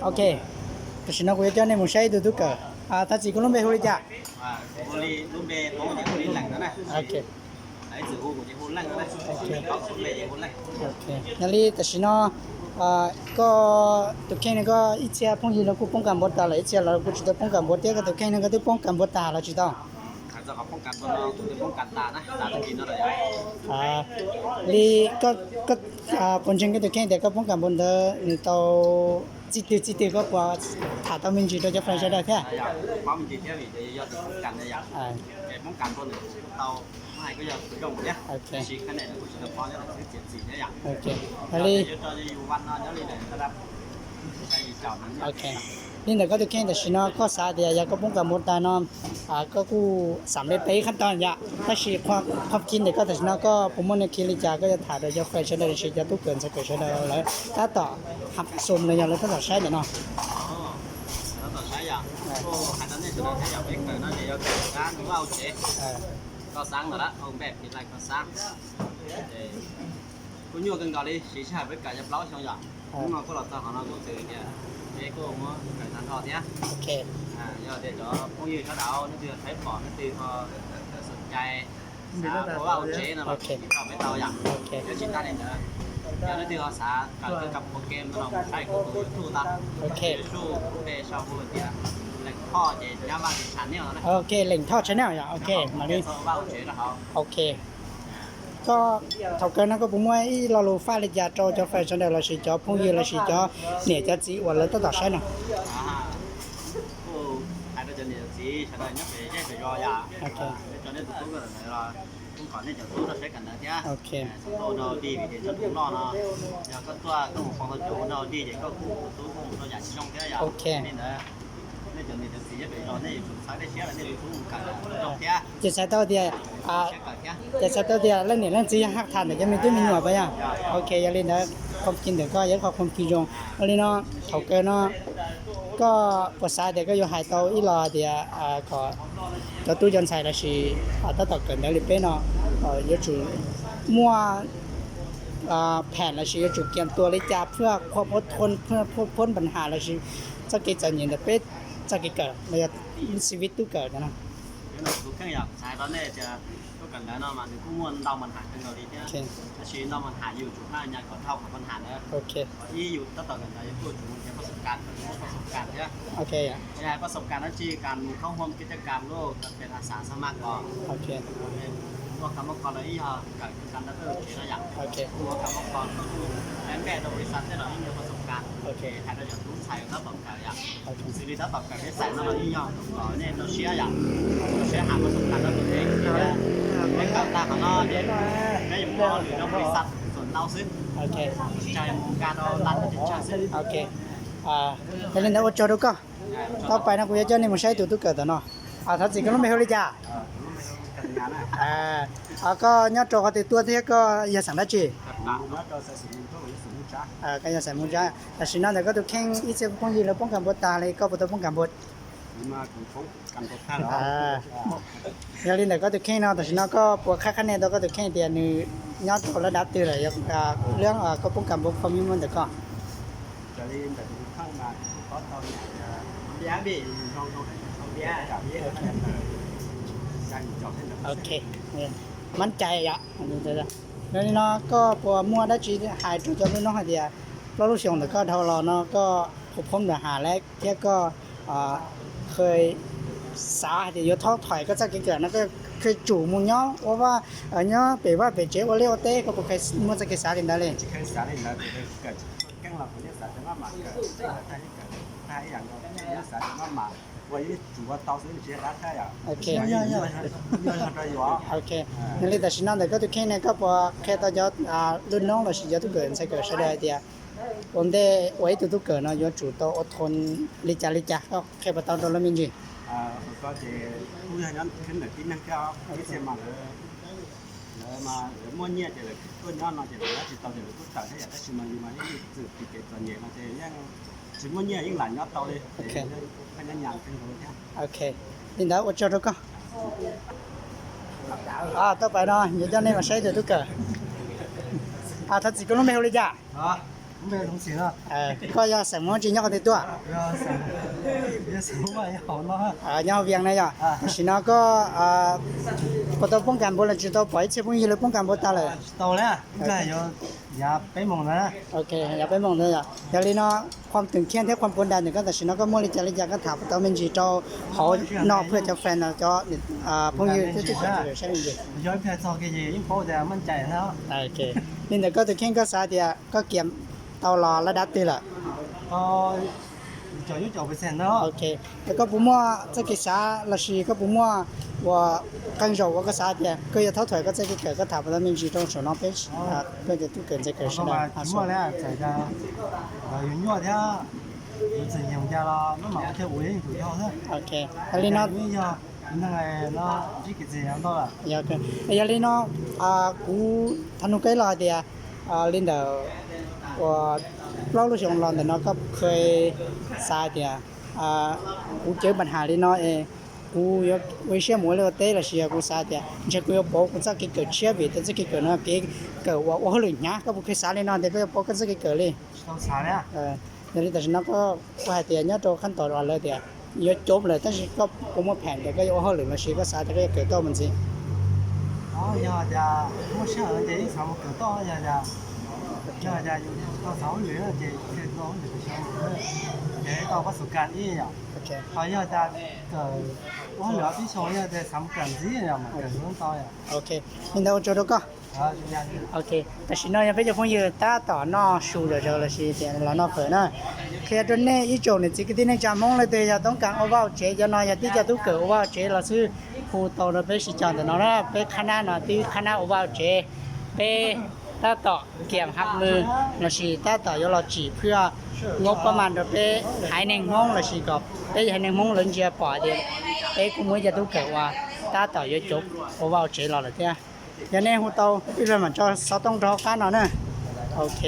Ok, tam sim no kuv yuav coj nej mus saib ib tug tub kawm. Thov txim, koj lub npe hu li cas? Ok, yog li tam sim no koj tus kheej no koj ib txhia phooj ywg no kuj poob kas npua tas lawm, ib txhia los kuj tsis tau poob kas npua thiab, koj tus kheej no koj twb poob kas npua tas los tsis tau? Li koj puas ntseeg koj tus kheej tias koj poob kas npua ntawd nws tau txij twg txij twg, koj puas tham tau me ntsis rau cov fans sawv daws thiab? Li ntawm koj tus kheej tam sim no koj xav tias yog koj poob kas npua tas no, koj kuj xam li peb qhab tog yom, tab sis qhov khi ntawm koj tam sim no koj puas muaj nqi li cas koj yuav tham rau cov fans sawv daws los sis cov tub kawm ntxhais kawm sawv daws lawv tab tom ham xum los yog lawv tab tom saib ntawm no? Kuj nyuaj kawg nkaus li, siv sij hawm peb kawm yog plaub xyoo yom. Hnub no kuj los txog qhov no kuj txwm tias peb kuj muab kawm tag nrho thiab. Yog tias cov phooj ywg sawv daws leej twg thaij pom leej twg ho xom cai xav ua vaj ua tsev no los koj peb tau yom. Yog tsis tag li ntawd, yog leej twg ho xav kawm kab pua game no los saib kuv tus YouTube tau. YouTube kuv npe sau hu tias Leej Thoj ces Nyab Vaj Channel no. Ok, Leej Thoj Channel yom. Ok, mam li. Ok. Koj thaum kawg no koj puas muaj ib lo lus faj li cas rau cov fans sawv daws los sis cov phooj ywg los sis cov niam cov txiv uas lawv tab tom saib no? Kuj hais rau cov niam cov txiv sawv daws nyob pem zej pem zos yom, nej tso nej tus tub kawm ntawv los kuj kom nej cov tub rau saib kawm ntawv thiab. Txhob tuaj ua dog dig vim tias tsob ntoo loj no, yog koj tuaj koj mus poob tau cov ua dog dig ces koj kuj tus tub kuj mus rau yam tsis zoo thiab yom. Li ntawd nej cov niam cov txiv nyob pem zos nej yuav tsum txhawb nej siab rau nej tus tub mus kawm zoo thiab. Ces txhais tau tias, ces txhais tau tias leej niam leej txiv yog haj tham ntawm cov me tub me nyuam pas yog. Ok, yog li ntawd qhov khi ntawm koj yog ib qho qhov khi zoo. Ua li no, thaum kawg no koj puas xav tias koj yuav hais tau ib lo tias kom cov tub cov ntxhais los sis tab tom kawm ntawv li peb no yuav tsum muaj phem los sis yuav tsum kiam tuas li cas phwj khuam ua thon phwj phob npas has los sis txoj kev txom nyem ntawm peb txoj kev kawm los yog xi viv tub kawm no? Kuv kheej yog xav rau nej tias tub kawm ntawv no mas nws kuj muaj ntau mas has kawg nkaus li thiab, tab sis ntau mas has yus tsum haj nyas kom dhau qhov mas has ntawd. Ib yus tab tom kawm ntawv yus kuj tsum mus nrhiav paj xom kas, muaj paj xom kas thiab. Yog hais paj xom kas dab tsi kas mus khaub hom kib caj kas lub kas pes a xav xab maj kos, ua kas maj kos los ib yog kawm kas ntawv tuaj tsev no yom. Ua kas maj kos npej rau npej rau npej rau ib yog paj xom kas, hais rau cov tub ntxhais tab tom kawm yom, xws li tab tom kawm peb xaim no los yeej yog kom nej rau siab yom, rau siab has paj xom kas rau tus kheej, peb kawm tag qhov no ces peb yuav mus ua lwm lub npis xas txuam ntau xwb, tsis tshaj mus nkag rau lab teb chaws xwb. Yog li ntawd ua tsaug rau koj. Tau pais no kuv yuav coj nej mus saib tus tub kawm tom no. Thov txim, koj lub npe hu li cas? Koj nyob rau qhov twg tuaj thiab koj yog xeem dab tsi? Koj yog xeem Hmoob Tsab. Tam sim no ntawm koj tus kheej ib txhia phooj ywg lawv poob kas npua tas li, koj puas tau poob kas npua? Yog li ntawm koj tus kheej no tam sim no koj puas qhab qhab nej tau koj tus kheej tias nws nyob rau lab dav twg lawm, lub koj poob kas npua kho mi muaj ntawm koj? Ok, mab cai yom. Yog li no koj puas muaj dab tsi hais rau cov lub noob hais tias plaub lub xyoo ntawm koj dhau los no koj puas poob nram hav lawm thiab koj kheev xav hais tias yuav thob thoim koj txoj kev kawm no koj kheev tsum mus nyob ua vaj, nyob pem vaj pem tsev ua liaj ua teb, koj puas kheev muaj txoj kev xav li ntawd li? Ok, yog li tam sim no ntawm koj tus kheej ne koj puas qhia tau cov lub noob los sis cov tub kawm ntxhais kawm sawv daws hais tias ua ntej ua ib tug tub kawm no yuav tsum tau ua thoo li cas li cas, koj qhia puas tau rau lawv me ntsis? Lawv mas lawv muaj nyiaj ces lawv tuaj nyob no ces lawv nyob tsis tau ces lawv kuj tawm thiab yom, tab sis mas yus mas yeej txwm txoj kev txom nyem no ces yeej tsis muaj nyiaj yeej lam nyob tau li. Li ntawd ua tsaug rau koj. Tau pais no yuav coj nej mus saib tus tub kawm. Thov txim, koj lub npe hu li cas? Koj yog xeem Hmoob tsi nyob qhov twg tuaj? Nyob Vias na yog. Tam sim no koj puas tau poob kas npua los tsis tau? Pom ib txhia phooj ywg lawv poob kas npua tag lawm. Yav peb moos ntawd yog. Yog li no, qhuam twm khiab thiab qhuam puav nras ntawm koj tam sim no koj muaj li cas li cas koj tham puas tau me ntsis rau hauv no phuaj cov fan no cov phooj ywg thiab txhua tus saib me ntsis. Li ntawm koj tus kheej koj xav tias koj kiam tau los laj dab twg lawm? Koj puas muaj txoj kev xav lossis koj puas muaj ua qee zaum uas koj xav tias koj yuav thaub thuam koj txoj kev kawm, koj tham puas tau me ntsis rau saum no peb, koj cov tub kawm ntxhais kawm sawv daws? Yog li no, yog li no, kuv thaum nug koj los hais tias li ntawm uas plaub lub xyoo los ntawm no koj puas xav tias kuv cawv npa has li no es kuv yuav ua ib siab mus ua liaj ua teb lossis yog kuv xav tias ntshe kuv yuav pauv kuv txoj kev kawm tshiab vim tias txoj kev kawm no kev kawm uas ua hauj lwm hnyav, koj puas kheev xav li no tias koj yuav pauv koj txoj kev kawm li? Yog li tam sim no koj puas hais tias nyob rau qhab tos uas lawv tias yuav cov lawm tab sis koj puas muaj pheem tias koj yuav ua hauj lwm lossis koj xav tias koj yuav kawm toj mus ntxiv? Yog tias muaj sij hawm ces yeej xav mus kawm toj, yog tias tau xav hauj lwm ces thiaj tau hauj lwm, ces tau pab xus kas ib yom. Ho yog tias kawm ua hauj lwm ob peb xyoo yog tias xav mus kawm ntxiv yom, mas kawm ntau yom. Li ntawd ua tsaug rau koj. Ok, tam sim no yog peb cov phooj ywg tab tom noj su zom zaws lossis tias los noj fawm na. Qhia rau nej ib tsoom niam txiv kwv tij neej tsa Hmoob leej twg yog toob kas ua vaj ua tsev, cov no yog tib co tub kawm ua vaj ua tsev los xwb, hu tau rau peb sib cog ntawm no na. Peb qhab nab no twb qhab nab ua vaj ua tsev, peb tab tom kiam ha mws lossis tab tom yuav los tsim phwj nkaub pab mas rau peb haiv neeg Hmoob lossis kom peb haiv neeg Hmoob lawv ntsia pom tias peb kuj muaj ib co tub kawm uas tab tom yuav cov ua vaj ua tsev los lawm thiab. Yog nej hu tau ib pliag mam tso xov tooj rau hauv qab no na. Ok.